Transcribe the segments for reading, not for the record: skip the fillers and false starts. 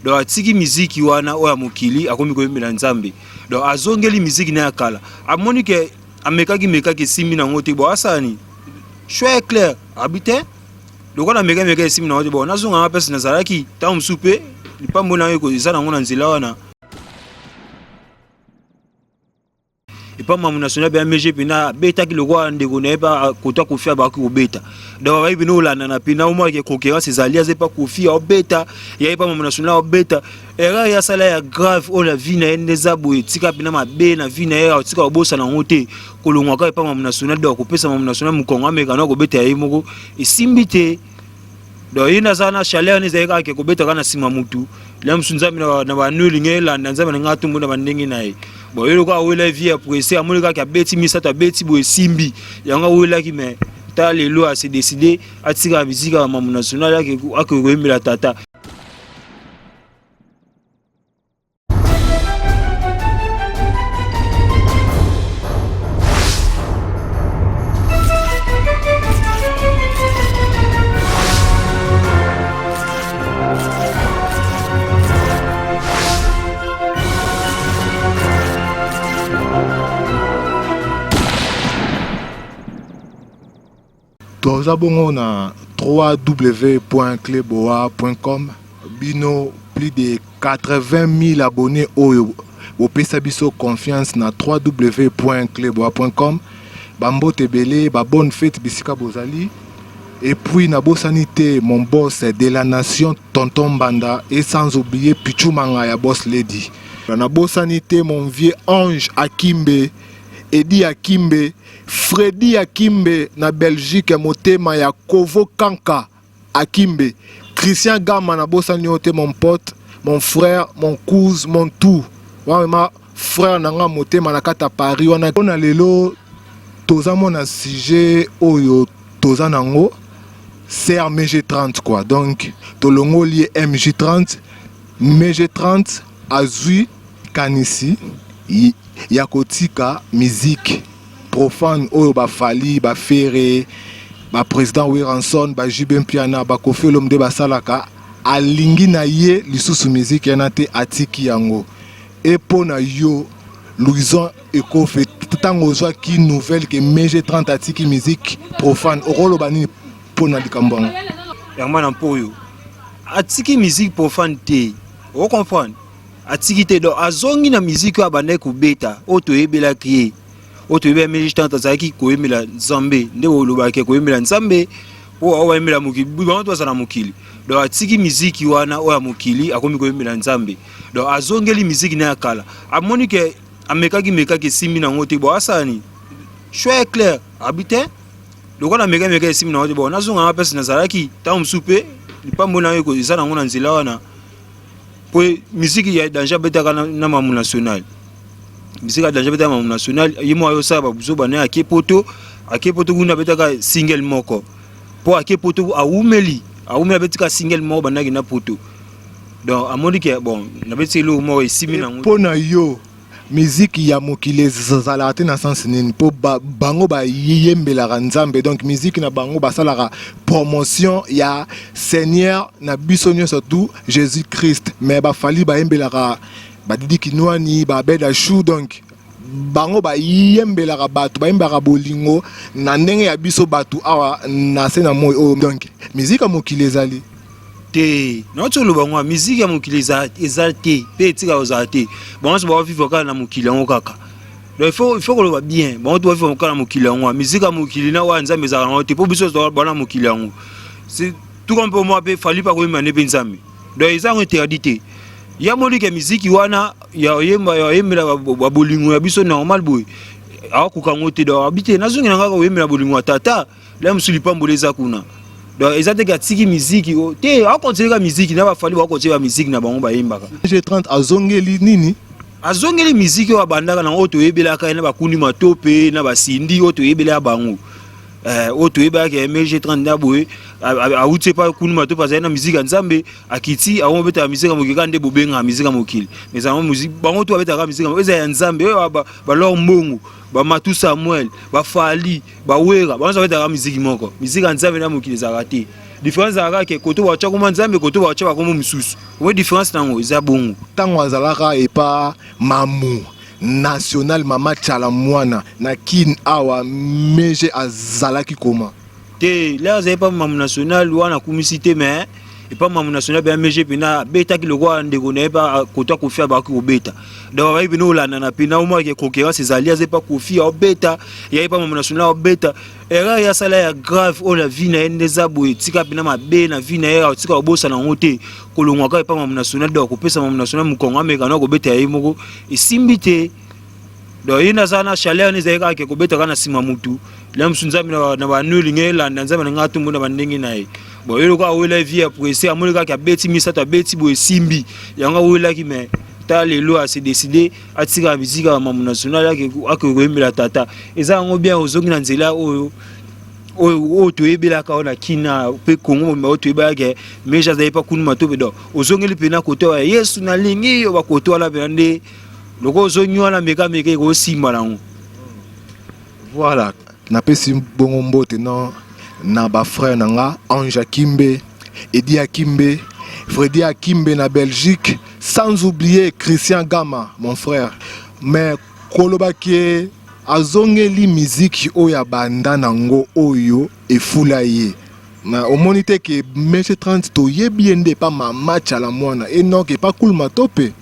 Donc atiki miziki wana oyo ya mokili, akomi koyembela Nzambe. Donc azongeli miziki na ya kala, amoni ke amekaki mekaki esimbi nango te. Bon, asala nini? Choix est clair, abi te lokola amekaki mekaki esimbi nango te, bon, nazonga nga mpesi nazalaki. Ntango mosusu mpe lipambo na yo eza nango na nzela wana. Epa Mamu National mpe amege mpena abetaki lokola ndeko na ye mpe kota Kofi abaki kobeta. Donc abayi mpena olandana mpena omonake concurrence ezali, aza epa Kofi aobeta, ya epa Mamu National aobeta. Erreur ye asala ya grave oyo na vie na ye nde eza boye, tika mpena mabe na vie na ye, atika kobosana yango te. Kolongwa kaka epa Mamu National, donc akopesa Mamu National mokongo, ameka na kobeta ye moko, esimbi te. Donc ye naza na chaleur ne ezali kaka ke kobeta kaka na nsima mutu lia mosusu. Nzambe na banu elingi elanda, Nzambe na ngai atumbu na bandenge na ye. Bon, ye lokola awela vie ya presse, amoni kaka abeti misato, abeti boye, esimbi yango awelaki. Mais ta lelo ase décide atika miziki ya Mamu National, ake koyembela tata. Toza bongo na www.cleboa.com. Bino plus de 80 000 abonnés oyo bopesa biso confiance na www.cleboa.com, bambote ebele, babonne fête bisika bozali. Et puis nabosani te mon boss de la nation, tonton Mbanda, et sans oublier Pichu Manga ya boss lady. Nabosani te mon vieux Ange Akimbe, Edi Akimbe, Freddy Akimbe na Belgique, motema ya Kovo Kanka Akimbe, Christian Gama, nabosani yo te mon pote, mon frère, mon cousin, mon tout. Vraiment frère na nga motema na kati ya Paris wana. Mpona lelo toza mona sujet oyo toza nango CRMG30 quoi. Donc tolongoli ye MG30, MG30 azwi kanisi ya kotika musique profane oyo bafali, bafere, baprésident Werrason, ba JB Mpiana, baKoffi Olomide basalaka. Alingi na ye lisusu musique yana te, atiki yango. E mpo na yo Louison Ekofe, ntango ozwaki nouvelle ke MG30 atiki musique profane, okoloba nini mpo na likambo yango? Yango na mpo oyo atiki musique profane te, ocomprendre, atiki te. Donc azongi na musique oyo abandaki kobeta, oyo toyebelaki ye, oyo toyebela MG30. Azalaki koyembela Nzambe, nde olobaki koyembela Nzambe po ao bayembela mokili, bango to baza na mokili. Donc atiki miziki wana oyo ya mokili, akomi koyembela Nzambe. Donc azongeli miziki na ya kala, amoni ke amekaki mekaki esimbi nango te. Bon, asala nini? Choix est clair, abi te lokola amekaki mekaki esimbi nango te, bon, nazonga nga mpesi nazalaki. Ntango mosusu mpe lipambo na yo eza nango na nzela wana. Po miziki ya danger abetaka na Mamu National, miziki ya danger abetaka Mamu National, ye moko ayosala babuzoba na ye. Ake poto, ake poto kuna abetaka single moko. Po ake poto awumeli, awumeli, abetika single moko bandaki na poto. Donc amoni ke bon, nabeti eloko moko, esimbi nango. Mpo na yo, miziki ya mokili ezalaka te na sens nini? Mpo bango bayembelaka Nzambe, donc miziki na bango basalaka promotion ya Seigneur na biso nyonso tu Jésus Christ. Mais bafali bayembelaka badidi kinwani, babeda chou, donc bango bayembelaka bato, bayembelaka bolingo na ndenge ya biso bato awa na se na moi oyo. Donc miziki ya mokili ezali te. Nauti oloba ngo, miziki ya mokili eza te mpe etika kozala te. Bango nyonso bavivre kaka na mokili yango kaka. Donc il faut koloba bien, bango to bavivre kaka na mokili yango. Miziki ya mokili na oyo Nzambe ezalaka nango te, mpo biso bana mokili yango. Tout comme mpo mwa mpe Fally mpe akoyemba nde mpe Nzambe. Donc eza yango interdit te. Ya monike miziki wana ya oyemba, ya oyembela babolingo ya biso normal boye, akokoka yango te. Donc abi te, nazongela kaka koyembela bolingo ya tata la mosusu, lipamboli eza kuna. Donc eza te ke atiki miziki te, akontinue kaka miziki na bafali, bakontinue bamiziki na bango bayembaka. G30 azongeli nini? Azongeli miziki oyo abandaka na oyo toyebelaka ye na bakundi matope na basindi oyo toyebelaka bango. Oyo toyebaki ya MG 30 nda boye awuti epa kunuma to azali na musique ya Nzambe, akiti akomobetaka musique ya mokili kaka nde bobengaka musique ya mokili, mais ezalaka musique bango to babetaka musique eza ya Nzambe. Oyo balor mbongo, bamatu Samuel, bafali, bawera, bango babetaka musique moko, musique ya Nzambe na mokili ezalaka te. Différence ezalaka ke koto batya koma Nzambe, koto batya bakoma mosusu. Oyo différence nango eza bongo. Ntango azalaka epa Mamu National, Mama Tshala Mwana na Kin awa, Meje azalaki koma? Te, le azali epa Mamu National wana akumisi te, mais epa Mamu National mpe Meje mpena abetaki lokola ndeko na ye mpe kota Kofi abaki kobeta. Donc abaki mpena olandana mpena omwaki concurrence ezali. Aza epa Kofi aobeta, ya epa Mamu National aobeta. Erreur ya asala ya grave oyo na vie na ye nde eza boye, tika mpena mabe na vie na ye, atika kobosana yango te. Kolongwaka epa Mamu National, donc akopesa Mamu National mokongo, ameka na kobeta ye moko, esimbi te. Donc ye naza na chaleur ne ezali kaka ke kobeta kaka na nsima mutu la mosusu. Nzambe na banu elingi elanda, Nzambe na ngai atumbu na bandenge na ye. Bon, ye lokola awela vie ya presse, amoni kaka abeti misato, abeti boye, esimbi yango awelaki. Mais ta lelo ase décide atika musique ya Mamu National, ake koyembela tata. Eza yango bien, ozongi na nzela oyo toyebelaka oyo na kina mpe Kongo mobimba, oyo toyebelaka Meje azali pa kunuma to mpe. Donc ozongeli mpena kote oyo Yesu nalingi yo, bakote wana mpena nde lokola ozongi wana, mekameka ekosimba nango. Voilà, napesi bongo mbote no na bafrère na nga Ange Akimbe, Edi Akimbe, Fredi Akimbe na Belgique, sans oublier Christian Gama, mon frère. Mais kolobaki azongeli miziki oyo abanda nango, oyo efula ye na omoni te ke Mese 30 toyebi ye nde epa Mama Tshala Mwana enoke epa Kuluma to mpe.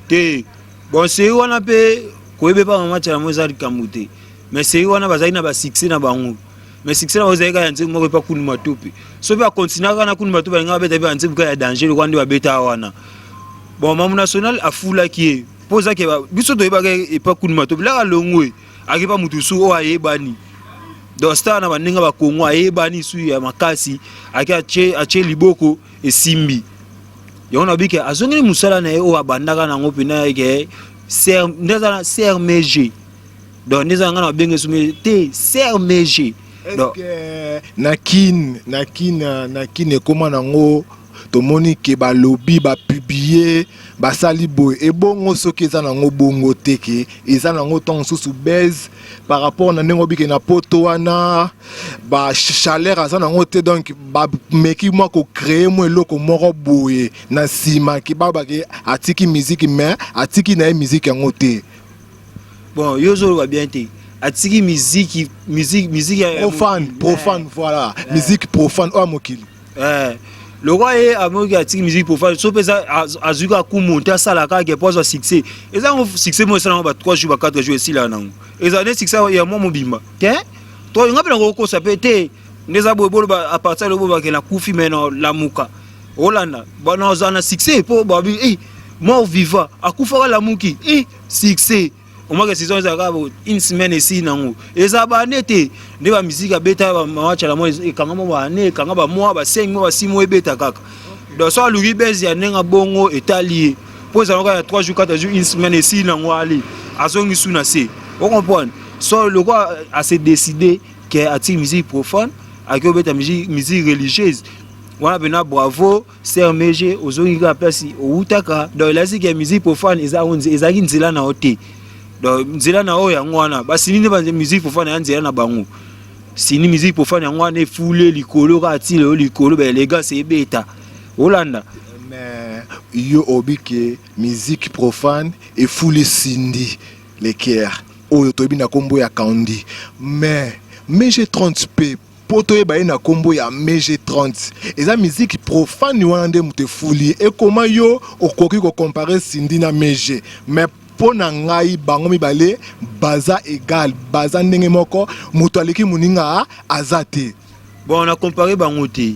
Te, bon, série wana mpe koyeba epa Mama Tshala mo eza likambo te, mais série wana bazali na basuccès na bango, mais succès na bango ezali kaka ya nzembo moko epa Kuluma to mpe. So mpe akontinua kaka na Kuluma to, balinga babeta mpe banzembo kaka ya danger lokola nde babeta wana. Bon, Mamu National afulaki ye mpo ezaki biso toyebaka epa Kuluma to bilaka longwe akepa mutu su oyo ayebani, donc star na bandenge bakongo ayebani su ya makasi, ake atie liboko, esimbi yango. Na bike azongeli mosala na ye oyo abandaka nango mpena ke nde aza na crmg. Donc nde eza nga na babenge su te crmg. Donc na Kin ekóma nango, tomoni ke balobi, bapublier, basali boye. Ebongo soki eza nango bongo te, ke eza nango ntango mosusu base par rapport na ndenge obike na poto wana, bachaleur aza nango te, donc bameki mwa kocréer mwa eloko moko boye na nsima ke babake atiki miziki, mais atiki na ye miziki yango te. Bon, yo ozoloba bien te, atiki miziki, musique Profane, profane, voilà, musique profane oyo ya mokili. Lokwa ye amoki atiki musique profane, so mpe azwi kaka ku monte, asala kaka ke po azwa succès. Eza yango succès mo esala yango ba 3 jours, ba 4 jours, esilaka nango. Ezala nde succès ya mwa mobimba te. To nga mpe nakokosa mpe te, nde eza boye, boloba à partir lobo bakende nakufi, mais na lamuka olanda bana ozala na succès mpo babi eh, mort vivant akufaka lamuki eh, succès omwaka saison ezalaka une semaine, esili nango. Eza bane te nde bamusike abeta Mama Tshala mwa ekanga mwa bane, ekanga bamwa ba 5 mois, ba 6 mois, ebeta kaka. Donc so aluki base ya ndenge bongo, etali ye, mpo ezalaka ya 3 jours, 4 jours, une semaine, esili nango, ale azongi su na se. Ocomprendre? So lokwa ase décidé ke atiki musique profane, aki obeta musique religieuse wana mpena, bravo sœur Mege, ozongi kaka place owutaka. Donc elasi ke musique profane ezalaki nzela na yo te. Donc nzela na oyo yango wana basini nde bamusique profane ya nzela na bango sini. Musique profane yango wana efule likolo kaka ti lelo, likolo baélégance ebeta olanda. Mais yo obi ke musique profane efuli Cindy Leker oyo toyebi na nkombo ya Kandi, mais Mege 30 p mpo toyeba ye na nkombo ya Mege 30, eza musique profane wana nde moto efuli ekoma. Yo okoki kocomparer Cindy na Mege, mais mpo na ngai bango mibale baza égal, baza ndenge moko, moto aleki moninga aza te. Bon, na compare bango te.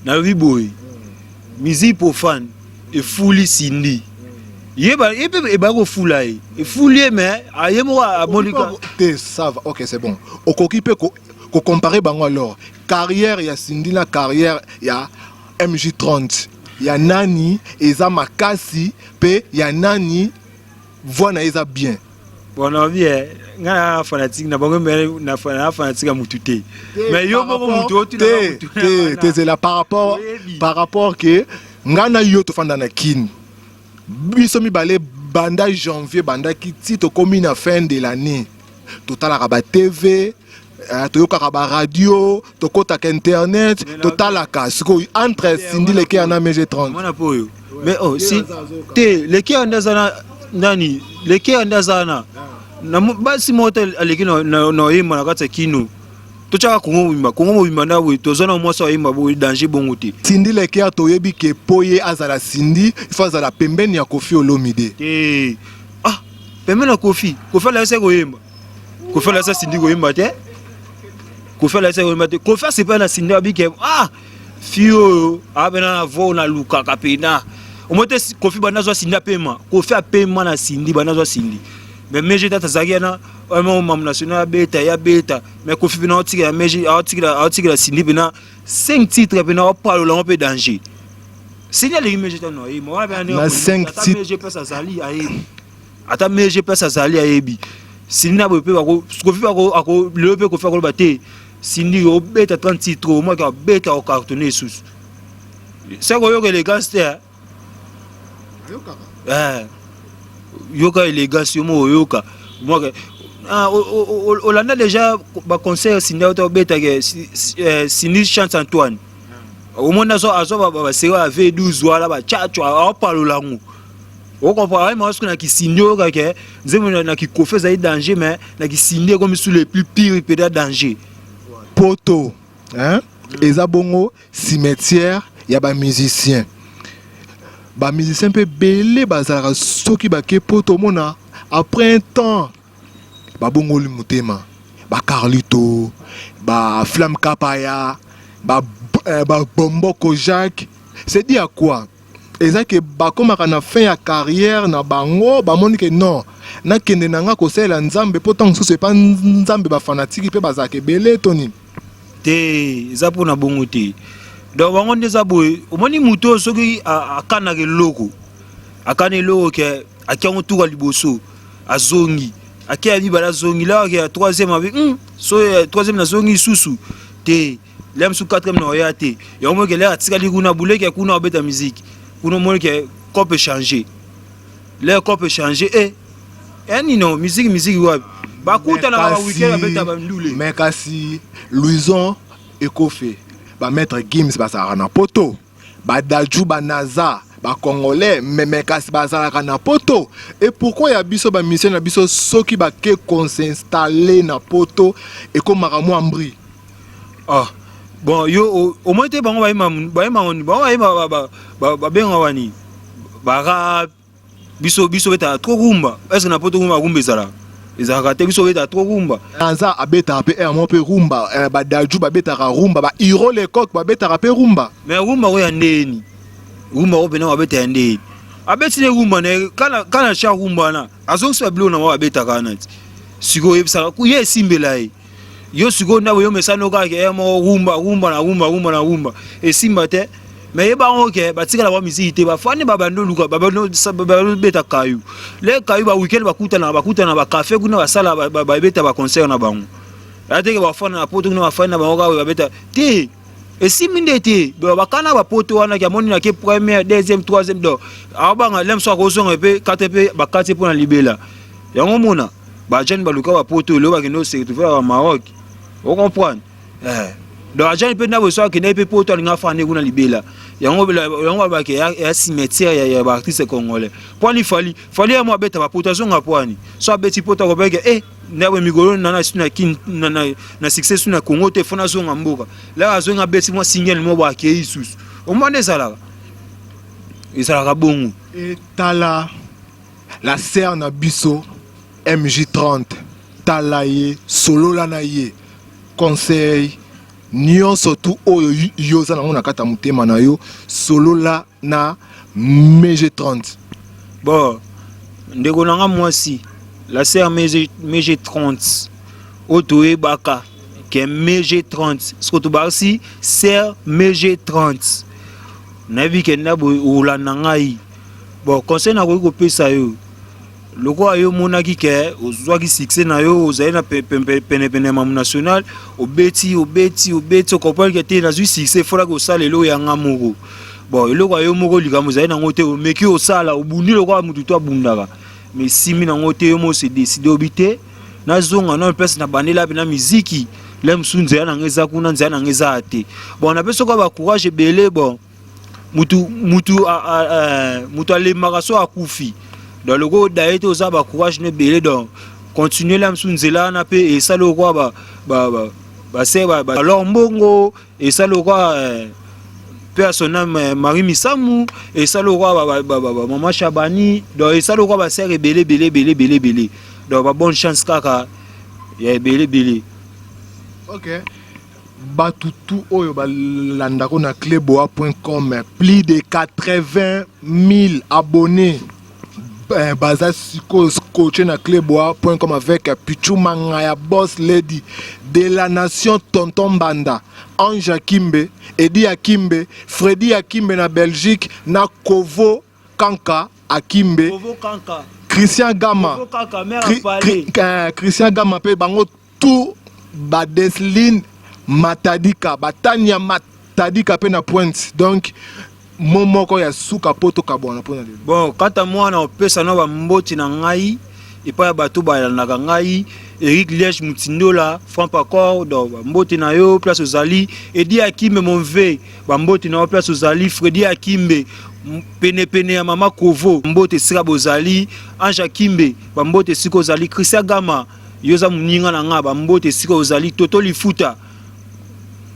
Nalobi boye, musique profane efuli Cindy, ye mpe ebaki kofula ye, efuli ye, mais aye moko amonika. Te, ça va, ok, c'est bon. Okoki mpe kocomparer bango. Alors carrière ya Cindy na carrière ya MG30, ya nani eza makasi mpe ya nani voix na ye eza bien? Bon, na bi eh, nga na fanatique na bango mais na na fanatique ya mutu te. Mais yo moko mutu otuna te te te zela par rapport que nga na yo tofanda na Kini, biso mibale, banda janvier bandaki ti tokomi na fin de l'année, totalaka ba TV, toyokaka baradio, tokɔtaka internet, totalaka. Sikoyo entre Cindy Le Cœur na MG 30? Mwana po oyo, mais oh, si te leke nde aza na nani, leke nde aza na basi moko te aleki na oyemba na kati ya kino. Totyaka Kongo mobimba, Kongo mobimba nda boye, toza na mwasi ayemba boye danger bongo te. Cindy Le Cœur, toyebi ke po ye azala Cindy, il faut azala pembeni ya Koffi Olomide. Te, ah, pembeni ya Koffi? Koffi alakisa koyemba? Koffi alakisa Cindy koyemba te. Koffi alakisa koyemba te. Koffi asepela na Cindy, abike ah, fi oyo abena na vo nalukaka pena omoi te. Koffi banda azwa Cindy apema, Koffi apema na Cindy banda azwa Cindy. Mais MG tata azalaki yana mamu national, abeta ye abeta, mais Koffi mpena aotikela MG, aotikela Cindy mpena 5 titres, mpena aopalola yango mpe danger. Cindy aleki MG tano ayeba wana. Na 5 titres. MG place azali ayebi, ata MG place azali ayebi Cindy na boye mpe Koffi lelo mpe Koffi akoloba te Cindy obeta 30 titres, omwaki abeta ocartonne lisusu seko oyoka élégance te. Yoka élégance yo moko, oyoka mwaka olanda déjà baconcert Cindy auta obetake, Cindy Chance Antoine, omoni azwa baseri ya V12 wana, bachacho aopalola yango, ocomprendre? Ayema soki na kiCindy oyokake nzembo na kiKoffi ezali danger, mais na kiCindy ekomi sous le plus pire peda danger. Poto, hein? Eza bongo cimetière ya bamusicien. Bamusicien mpe ebele bazalaka, soki bake poto, omona après un temps babongoli motema, baCarlito, baFlamme Kapaya, baBomboko Jacques. C'est dit à quoi? Eza ke bakomaka na fin ya carrière na bango, bamoni ke non, nakende na nga kosalela Nzambe, mpo ntango mosusu epa Nzambe bafanatiki mpe bazalaka ebele to nini? Te, eza mpona bongo te. Donc bango nde eza boye, omoni motu oyo soki akanaka eloko, akana eloko ke akiango tuka liboso, azongi, ake ya mibale, azongi laka ya troisième, abi so ya troisième nazongi lisusu te, lia mosusu quatrième na oya te. Yango moke lere atikali kuna, buleki kuna, abeta musique kuna, omoni ke cope change, lere cope change e nino musique, musique wapi bakutanaka ba weekend, babeta bandule. Mais kasi Louison Ekofe, bamaître Gims bazalaka na poto, baDadju, banaza bacongolais meme, kasi bazalaka na poto. Et pourquoi ya biso bamusicien na biso, soki bake kos'installer na poto, ekomaka mwa mbri? Ah bon, yo omoi te, bango bayema, bayema, bango bayema, babenga wani barap. Biso betaka trop rumba. Est ce que na poto rumba, rumba ezalaka? Ezalaka te. Biso betaka trop rumba. Naza abetaka mpe air moko mpe rumba, baDadju babetaka rumba, bahiro lecoq babetaka mpe rumba. Mais rumba oyo ya ndeni, rumba oyo mpena babeta ya ndeni, abeti ne rumba na ye kana cha rumba wana, azongisi babiloko nango babetaka wana ti sikoyo. Oyebisaka ye esimbela ye. Yo sikoyo ndako yo mesano kaka ye moko rumba, rumba na rumba, rumba na rumba, esimba te. Mais yeba yango ke batikala ba misiki te, bafandi, babandi oluka, babeta kayu le kayu, ba weekend bakutana, bakutana bacafé kuna, basala, babeta baconcert na bango. Aya teke bafanda na poto kuna, bafandi na bango kaka babeta te, esimbi nde te. Bakana bapoto wana ke amoni nake première, deuxième, troisième, donc aobanga le mosu akozonga mpe kate mpe bakati mpo na libela. Yango mona bajeune baluka bapoto, lelo bakende ose retrouver na baMaroc, ocomprendre? Donc ajani mpe ndako so akende mpe poto, alinga afanda kuna libela. Yango yango balobaka ya cimetière ya baartiste congolais. Poani Fally, Fally ya mo abeta bapoto, azonga poani so abeti poto, akobeke e ndako mikolo nana su na kin na succès su na Congo te, fona azonga mboka. Laka azonga, abeti mwa single mo bo, akei lisusu. Omwana ezalaka bongo. Etala la sœur na biso MJ30, tala ye, solola na ye, conseil nyonso tu oyo yo oza nango na kati ya motema na yo, solola na MG30. Bon, ndeko na nga mwasi, la sœur MG 30 oyo toyebaka ke MG 30, soki tobakisi sœur MG 30, nayebi ke nda boye olanda ngai. Bon, conseil nakoki kopesa yo. Lokola yo omonaki ke ozwaki succès na yo, ozali na penepene ya mamu national, obeti obeti obeti, ocomprendre ke te, nazwi succès, folaki osala eloko ya nga moko. Bon, eloko ya yo moko, likambo ezali nango te, omeki osala, obundi lokola motu to abundaka, mais esimbi nango te. Yo moko se décide, obi te, nazonga nano place na bandela mpe na miziki le mosusu, nzela na nga eza kuna, nzela na nga eza te. Bon, napesi oka bacourage ebele. Bon, mutu alembaka so akufi. Donc loko odaye te, oza bacourage no ebele, donc continue la mosusu nzela wana mpe esali okwa base alors mbongo esali okwa mpe ya son âme Marie Misamu, esali okwa mama Chabani, donc esali okwa basere ebele ebele ebele ebele ebele. Donc babonne chance kaka ya ebele ebele. Ok, bato tu oyo balandako na cleboa.com, plus de 80 000 abonnés baza sikoyo scotché na cleboa.com avec Pichu Mangaya, boss lady de la nation, tonton Mbanda, Ange Akimbe, Edi Akimbe, Fredi Akimbe na Belgique, na Kovo Kanka Akimbe. Kovo Kanka. Christian Gama. Kovo Kanka, mère Palais. Christian Gama mpe bango tout, badesline Matadika, batania Matadika mpe na Pointe. Donc mo moko ya suka po tokabwana mpona lelo. Bon, kata mwana opesa na bamboti na ngai epai ya bato balandaka ngai, Eric Liege Mutindola, Franc Pacor, donc bambote na yo place ozali. Edi Akimbe Monve, bambote na yo place ozali. Fredi Akimbe, penepene ya mama Kovo, mbote esika bozali. Ange Akimbe, bambote esika ozali. Christian Gama, yo oza moninga na nga, bambote esika ozali. Toto Lifuta,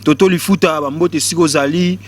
Toto Lifuta, bambote esika ozali.